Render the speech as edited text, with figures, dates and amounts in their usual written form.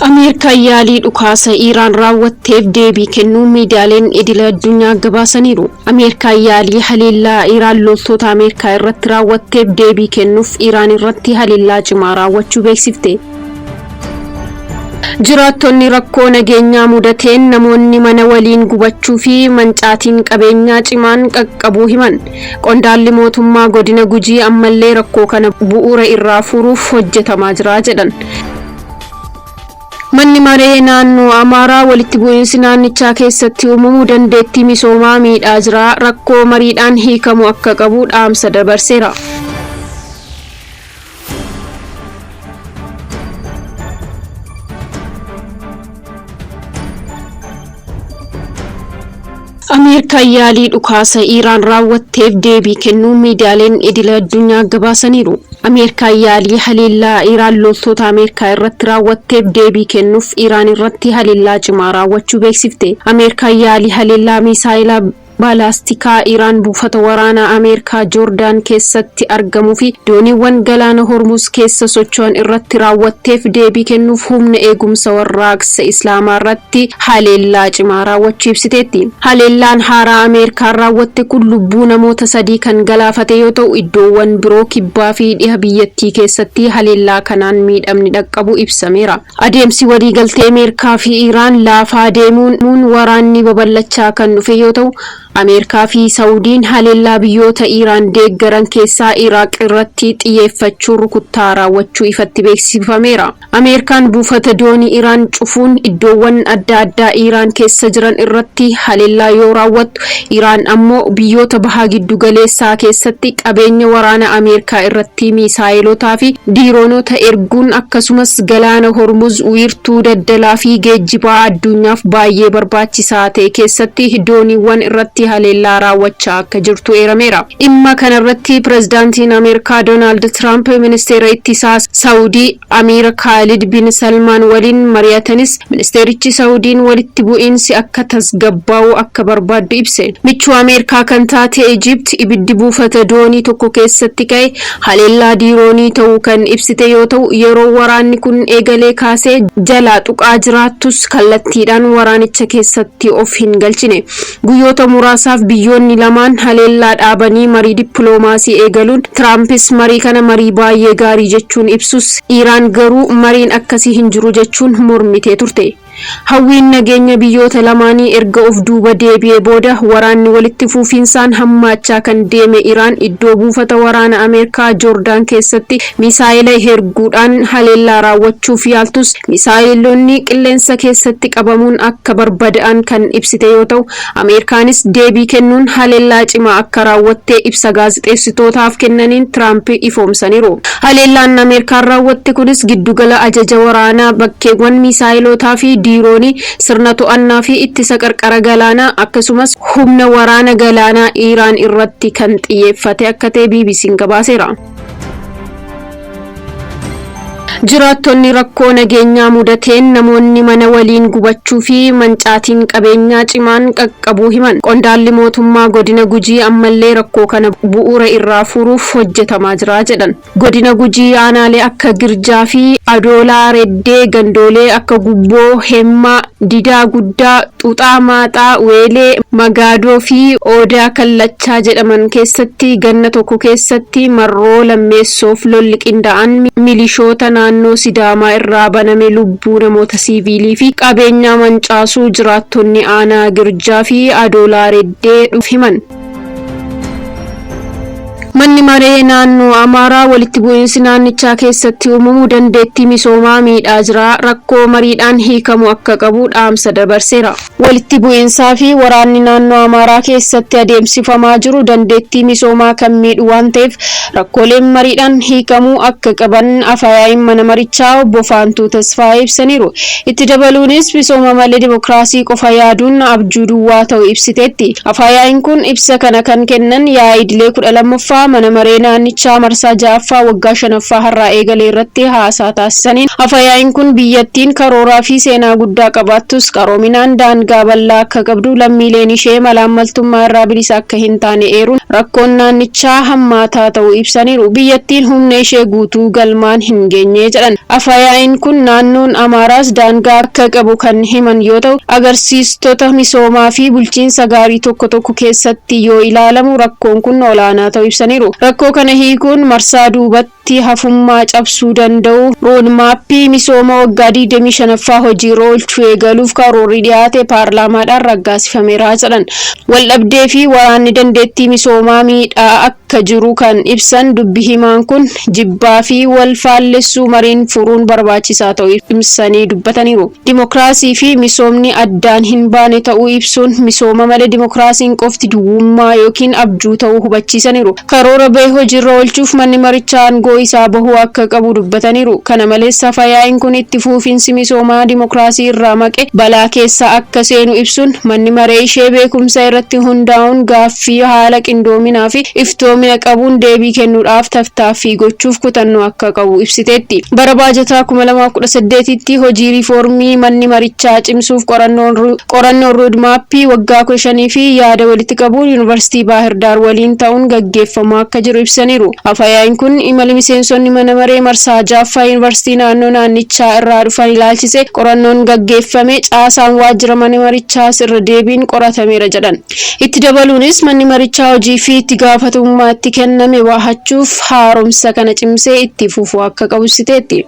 Ameerikaan yaalii dhukaasa Iraan raawwatteef deebii kennuu miidiyaaleen idila addunyaa gabaasaniiru. Ameerikaan yaalii haleellaa Iraan loltoota Ameerikaa irratti raawwatteef deebii kennuuf Iraan irratti haleellaa cimaa raawwachuu beeksifte. Jiraattonni rakkoo nageenyaa mudateen namoonni mana waliin gubachuu fi mancaatiin qabeenyaa cimaan qaqqabuu himan. Qondaalli mootummaa godina Gujii ammallee rakkoo kana bu'uura irraa furuuf hojjetamaa jira jedhan. Manni maree naannoo Amaaraa walitti bu'iinsi naannichaa keessatti uumamuu dandeettii misoomaa miidhaa jira, rakkoo mariidhaan hiikamu akka qabu dhaamsa dabarseera. Ameerikaan yaalii dhukaasa Iraan raawwatteef deebii kennuu miidiyaaleen idila addunyaa gabaasaniiru. Ameerikaan yaalii haleellaa Iraan loltoota Ameerikaa irratti raawwatteef deebii kennuuf Iraan irratti haleellaa cimaa raawwachuu beeksifte. Ameerikaan yaalii haleellaa miisaayilaa baalastikaa Iraan buufata waraanaa Ameerikaa Joordaan keessatti argamuu fi dooniiwwan galaana Hormuz keessa socho'an irratti raawwatteef deebii kennuuf humna eegumsa warraaqsa Islaamaa irratti haleellaa cimaa raawwachuu ibsiteetti. Haleellaan haaraa Ameerikaan raawwatte kun lubbuu namoota sadii kan galaafate yoo ta'u, iddoowwan biroo kibbaa fi dhiha biyyattii keessatti haleellaa kanaan miidhamni dhaqqabu ibsameera. Adeemsi waliigaltee Ameerikaa fi Iraan laafaa deemuun waraanni babal'achaa kan dhufe yoo ta'u, Ameerikaa fi Saawudiin haleellaa biyyoota Iraan deeggaran keessaa Iraaq irratti xiyyeeffachuun rukuttaa raawwachuu ifatti beeksifameera. Ameerikaan buufata doonii Iraan cufuun iddoowwan adda addaa Iraan keessa jiran irratti haleellaa yoo raawwattu, Iraan ammoo biyyoota bahaa giddu galeessaa keessatti qabeenya waraana Ameerikaa irratti miisaayilotaa fi diiroonota erguun akkasumas galaana Hormuz wiirtuu daldalaa fi geejjibaa addunyaaf baay'ee barbaachisaa ta'e keessatti dooniiwwan irratti haleellaa raawwachaa akka jirtu eerameera. Dhimma kanarratti pirezidaantiin Ameerikaa Doonaald Tiraamp ministeera ittisaa Saawudii Amiir Khaalid bin Salmaan waliin mari'atanis ministeerichi Saawudiin walitti bu'iinsi akka tasgabbaa'u akka barbaaddu ibse. Michuu Ameerikaa kan taate Ijipt ibiddi buufata doonii tokko keessatti ka'e haleellaa diiroonii ta'uu kan ibsite yoo ta'u, yeroo waraanni kun eegalee kaasee jalaa tuqaa jiraattus kallattiidhaan waraanicha keessatti of hin galchine. Guyyoota muraasaaf biyyoonni lamaan haleellaa dhaabanii marii dippiloomaasii eegaluun Tiraampis marii kana marii baay'ee gaarii jechuun ibsus Iraan garuu mariin akkasii hin jiru jechuun mormitee turte. Hawwiin nageenya biyyoota lamaanii erga of duuba deebi'ee booda waraanni walitti fufiinsaan hammaachaa kan deeme Iraan iddoo buufata waraana Ameerikaa Joordaan keessatti misaayila erguudhaan haleellaa raawwachuuf yaaltus misaayilonni qilleensa keessatti qabamuun akka barbadaa'an kan ibsite yoo ta'u, Ameerikaanis deebii kennuun haleellaa cimaa akka raawwatte ibsa gaazexeessitootaaf kennaniin Tiraamp ifoomsaniiru. Haleellaan Ameerikaan raawwatte kunis giddugala ajaja waraanaa bakkeewwan misaayilotaa fi diiroonii sirna to'annaa fi ittisa qarqara galaanaa akkasumas humna waraana galaanaa Iraan irratti kan xiyyeeffate akka ta'e BBC'n gabaaseera. Jiraattonni rakkoo nageenyaa mudateen namoonni mana waliin gubachuu fi mancaatiin qabeenyaa cimaan qaqqabuu himan. Qondaalli mootummaa godina Gujii ammallee rakkoo kana bu'uura irraa furuuf hojjetamaa jira jedhan. Godina Gujii aanaalee akka Girjaa fi Adoolaa Reddee, Gandoolee akka Gubboo, Hemmaa, Didaa Guddaa, Xuxaa Maaxaa, Weelee, Magaadoo fi Odaa Kallachaa jedhaman keessatti ganna tokko keessatti marroo lammeessoof lolli qindaa'an milishoota naannoo Sidaamaa irraa baname lubbuu namoota siiviilii fi qabeenyaa mancaasuu jiraattonni aanaa Girjaa fi Adoolaa Reddee himan. Manni maree naannoo Amaaraa walitti bu'iinsi naannichaa keessatti uumamuu dandeettii misoomaa miidhaa jira, rakkoo mariidhaan hiikamu akka qabu dhaamsa dabarseera. Walitti bu'iinsaa fi waraanni naannoo Amaaraa keessatti adeemsifamaa jiru dandeettii misoomaa kan miidhu waan ta'eef rakkooleen mariidhaan hiikamuu akka qaban afayaa'iin mana marichaa obbo Faantuu Tasfaayee ibsaniiru. Itti dabaluunis misooma malee dimokiraasii qofa yaaduun abjuu duwwaa ta'uu ibsiteetti. Afayaa'iin kun ibsa kana kan kennan yaa'ii idilee 12ffaa Mana maree naannichaa marsaa 6ffaa waggaa 5ffaa har'aa eegale irratti haasaa taasisaniin afayaa'iin kun biyyattiin karooraa fi seenaa guddaa qabaattus qaroominaan daangaa bal'aa akka qabdu, lammiileen ishee malaammaltummaa irraa bilisa akka hin taane eeruun rakkoon naannichaa hammaataa ta'uu ibsaniiru. Biyyattiin humna ishee guutuu galmaan hin geenye jedhan. Afayaa'iin kun naannoon Amaaraas daangaa akka qabu kan himan yoo ta'u, agarsiistota misoomaa fi bulchiinsa gaarii tokko tokko keessatti yoo ilaalamu rakkoon kun olaanaa ta'uu ibsaniiru. Rakkoo kana hiikuun marsaa duubatti hafummaa cabsuu danda'u roodmaappii misooma waggaa 25ffaa hojiirra oolchuu eegaluuf karoorri dhiyaate paarlaamaadhaan raggaasifameera jedhan. Waldhabdee fi waraanni dandeettii misoomaa miidhaa akka jiru kan ibsan dubbi himaan kun jibbaa fi wal faallessuu mariin furuun barbaachisaa ta'uu ibsanii dubbataniiru. Dimokiraasii fi misoomni addaan hin baane ta'uu ibsuun misooma malee dimokiraasiin qofti duwwummaa yookiin abjuu ta'uu hubachiisaniiru. Karoora bahe hojiirra oolchuuf manni marichaa aangoo isaa bahuu akka qabu dubbataniiru. Kana malees afayaa'iin kun itti fufiinsi misoomaa dimokiraasii irraa maqe balaa keessa akka seenu ibsuun manni maree ishee beekumsa irratti hundaa'uun gaaffii haala qindoominaa fi iftoomina qabuun deebii kennuudhaaf tattaaffii gochuuf kutannoo akka qabu ibsiteetti. Bara baajataa 2018tti hojii riifoormii manni marichaa cimsuuf qorannoon roodmaappii waggaa 15 fi yaada walitti qabuun Yuunivarsiitii Baahir Daar waliin ta'uun gaggeeffamaa akka jiru ibsaniiru. Afayaa'iin kun imala miseensonni mana maree marsaa 6ffaa Yuunivarsiitii naannoo naannichaa irraa dhufan ilaalchise qorannoon gaggeeffame caasaan waajjira mana marichaas irra deebiin qoratameera jedhan. Itti dabaluunis manni marichaa hojii fi itti gaafatamummaa itti kenname bahachuuf haaromsa kana cimsee itti fufuu akka qabu ibsiteetti.